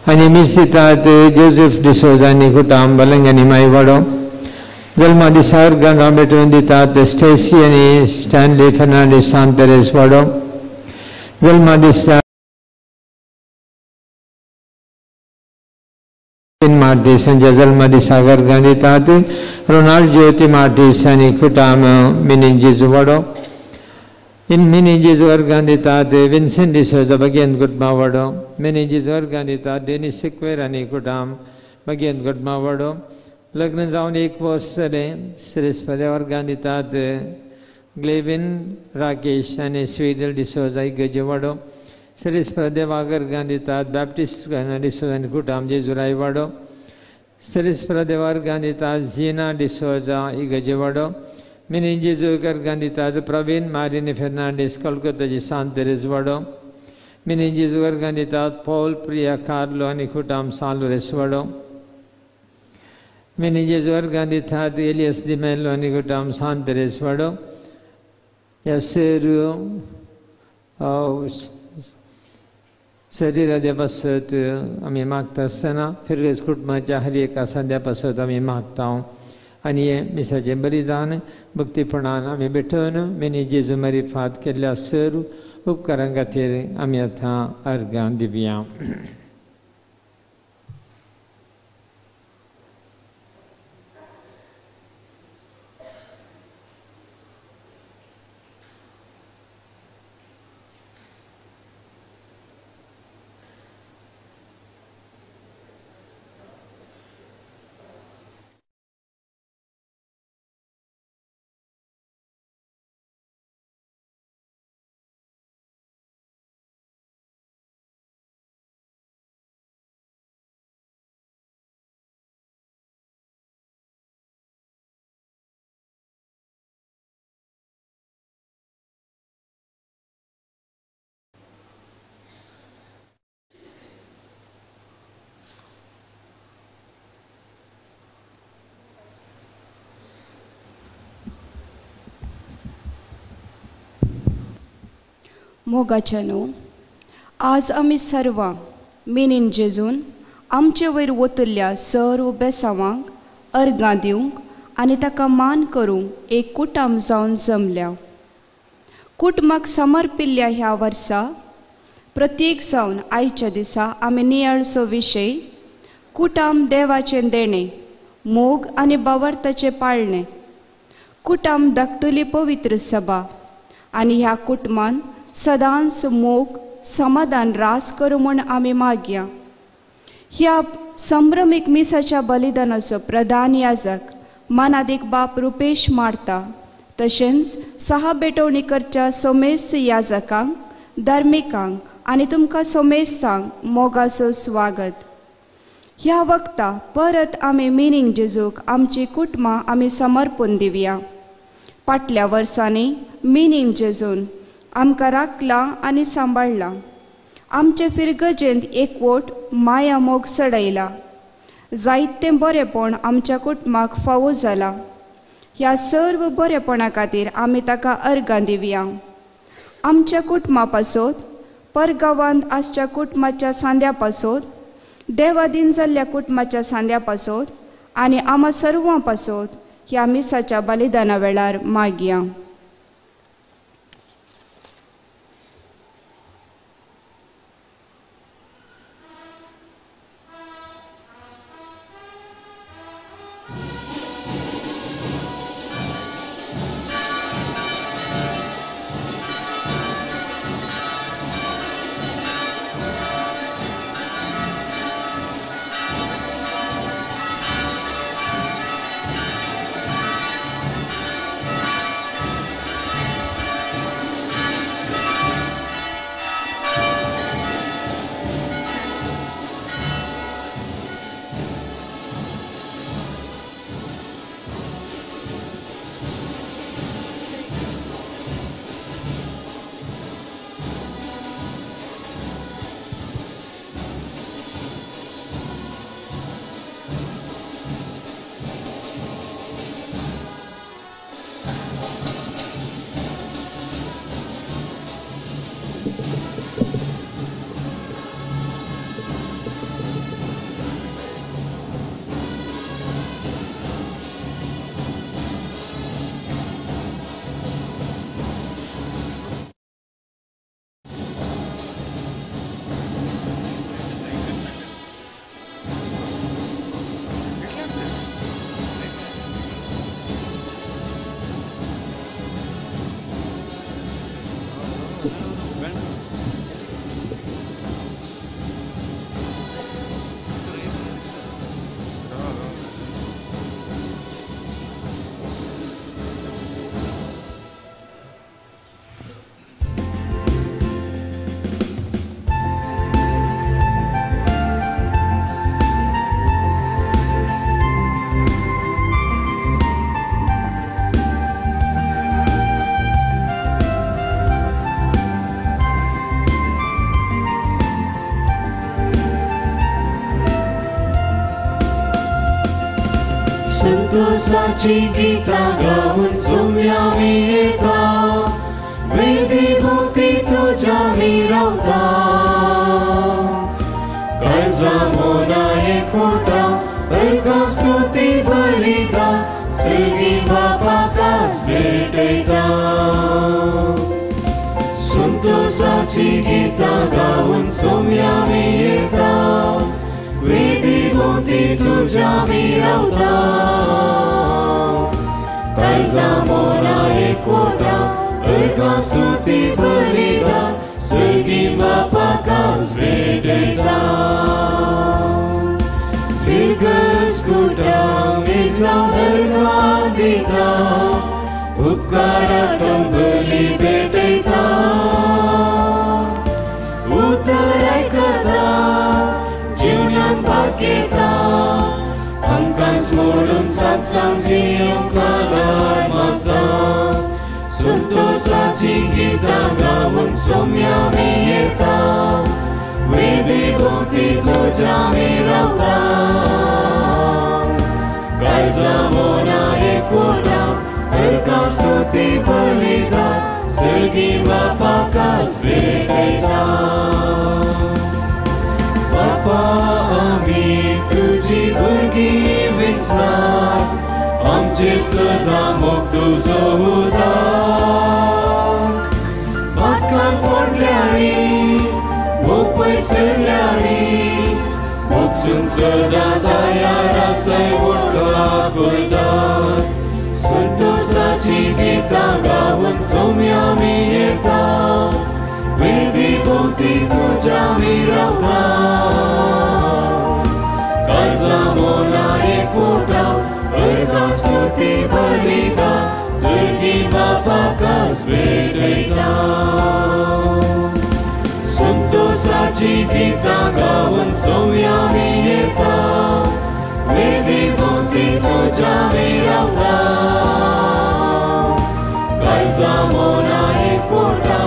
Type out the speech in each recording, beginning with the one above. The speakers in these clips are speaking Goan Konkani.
आनी मीस दितात जोसेफ डिसोजा आनी कुटाम बलंग आनी मायवाडो. जल्मा दिसा अर्गां भेटोवन दितात स्टेसी आनी स्टॅनली फेर्नांडीस सांत तेरेस वाडो. जल्मा दिसा मार्टीस हांच्या जल्मा दिसा अर्गां दितात रोनाल्ड ज्योती मार्टीस आनी कुटाम मिनिंजेजू वाडो. इन मिनिंजेजू अर्गां दितात विन्सेंट डिसोजा बगेन कुटुंबा वाडो. मिनिंजेजू अर्गां दितात डेनीस सिक्वेर आनी कुटाम बगेन कुटुंबा वाडो. लग्न जावन एक वर्स जालें सिरिस्पदे वर्गां दितात ग्लेवीन राकेश आनी स्वीडल डिसोजा इगर्जे वाडो. सिरिस्पदे वागर दितात बॅप्टिस्ट डिसोजा आनी कुटाम जेजुराय वाडो. सिरिस्पदे वर्गां दितात झिना डिसोजा इगर्जे वाडो. मिनिंजेजू वर्गां दितात प्रवीण मारिनी फेर्नांडीस कलकत्ताची सांत तेरेज वाडो. मिनिंजेजू वर्गां दितात पॉल प्रिया कार्लो आनी कुटाम सालोरेस वाडो. मिनिंजेजू वर्गां दितात एलियस डिमेलो आनी कुटाम सांत तेरेस वाडो. ह्या सेरू शरीरा पासत आमी मागता आसतना फिरगज कुटुंबाच्या हर एका सांद्या पासत आमी मागता आनी हें मिसाचें बलिदान भक्तीपणान आमी भेटोवन मिनी जेजू मारिफात केल्ल्या सर उपकारां खातीर आमी आतां अर्गां दिवया. मोगाच्यानो, आज आमी सर्वां मिनीन जेजून आमचे वयर वतल्या सर्व बेसावांक अर्गां दिवंक आनी ताका मान करूंक एक कुटाम जावन जमल्या. कुटुंबाक समर्पिल्ल्या ह्या वर्सा प्रत्येक जावन आयच्या दिसा आमी नियाळचो विशय कुटाम देवाचें देणें, मोग आनी बावर्ताचें पाळणें. कुटाम धाकटुली पवित्र सभा आनी ह्या कुटुंबान सदांच मोग समाधान रास करूं म्हूण आमी मागया. ह्या संभ्रमीक मिसाच्या बलिदानाचो प्रधान याजक मानादीक बाप रुपेश मारता, तशेंच सहा भेटवणी करच्या सोमेस्त याजकांक, धार्मिकांक आनी तुमकां सोमेस्तांक मोगाचो स्वागत. ह्या वक्ता परत आमी मिनींग जेजूक आमची कुटुंबां आमी समर्पून दिवया. फाटल्या वर्सांनी मिनींग जेजून आमकां राखलां आनी सांबाळ्ळां. आमचे फिरगजेंत एकवट माया मोग चडयला. जायतें बरेंपण आमच्या कुटुंबाक फावो जालां. ह्या सर्व बरेपणा खातीर आमी ताका अर्गां दिवया. आमच्या कुटुंबा पासत, परगांवांत आसच्या कुटुंबाच्या सांद्या पासत, देवादीन जाल्ल्या कुटुंबाच्या सांद्या पासत आनी आमा सर्वां पासत ह्या मिसाच्या बलिदाना वेळार मागया. संतोषाची गीतां गावन सोम्या मी येता, वेदी भोवती तुज्या मी रावता. काळजा मोना एकवटा अर्घां स्तुती बलिदा, सर्गी बापाकाच भेटयता. संतोषाची गीतां गावन सोम्या मी येता, वेदी भोवती तुज्या मी रावता. काळजा मोना एकवटा अर्घां स्तुती बलिदा, सर्गी बापाकाच भेटयता. फिरगस कुटांक एक जावन अर्घां दिता, उपकाराटम बली भेटयता. उतर आयकता जिवनान भागयता, आमकांच मोडून सातसांग जिवंक आदार मागता. संतोषाची गीतां गावन सोम्या मी येता, वेदी भोवती तुज्या मी रावता. काळजा मोना एकवटा अर्घां स्तुती बलिदा, सर्गी बापाकाच भेटयता. बापा आमी तुजी भुरगीं विंचतात, आमचेर सदां मोग तुजो उदार. पातकान पडल्यारी मोग पयसरल्यारी, मोगसून सदां तयार आसाय वळखा करतात. संतोषाची गीतां गावन सोम्या मी येता, वेदी भोवती तुज्या मी रावता. काळजा मोना एकवटा अर्घां स्तुती बलिदा, सर्गी बापाकाच भेटयता. संतोषाची गीतां गावन सोम्या मी येता, वेदी भोवती तुज्या मी रावता. काळजा मोना एकवटा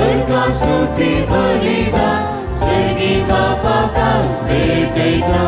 अर्घां स्तुती बलिदा, सर्गी बापाकाच भेटयता.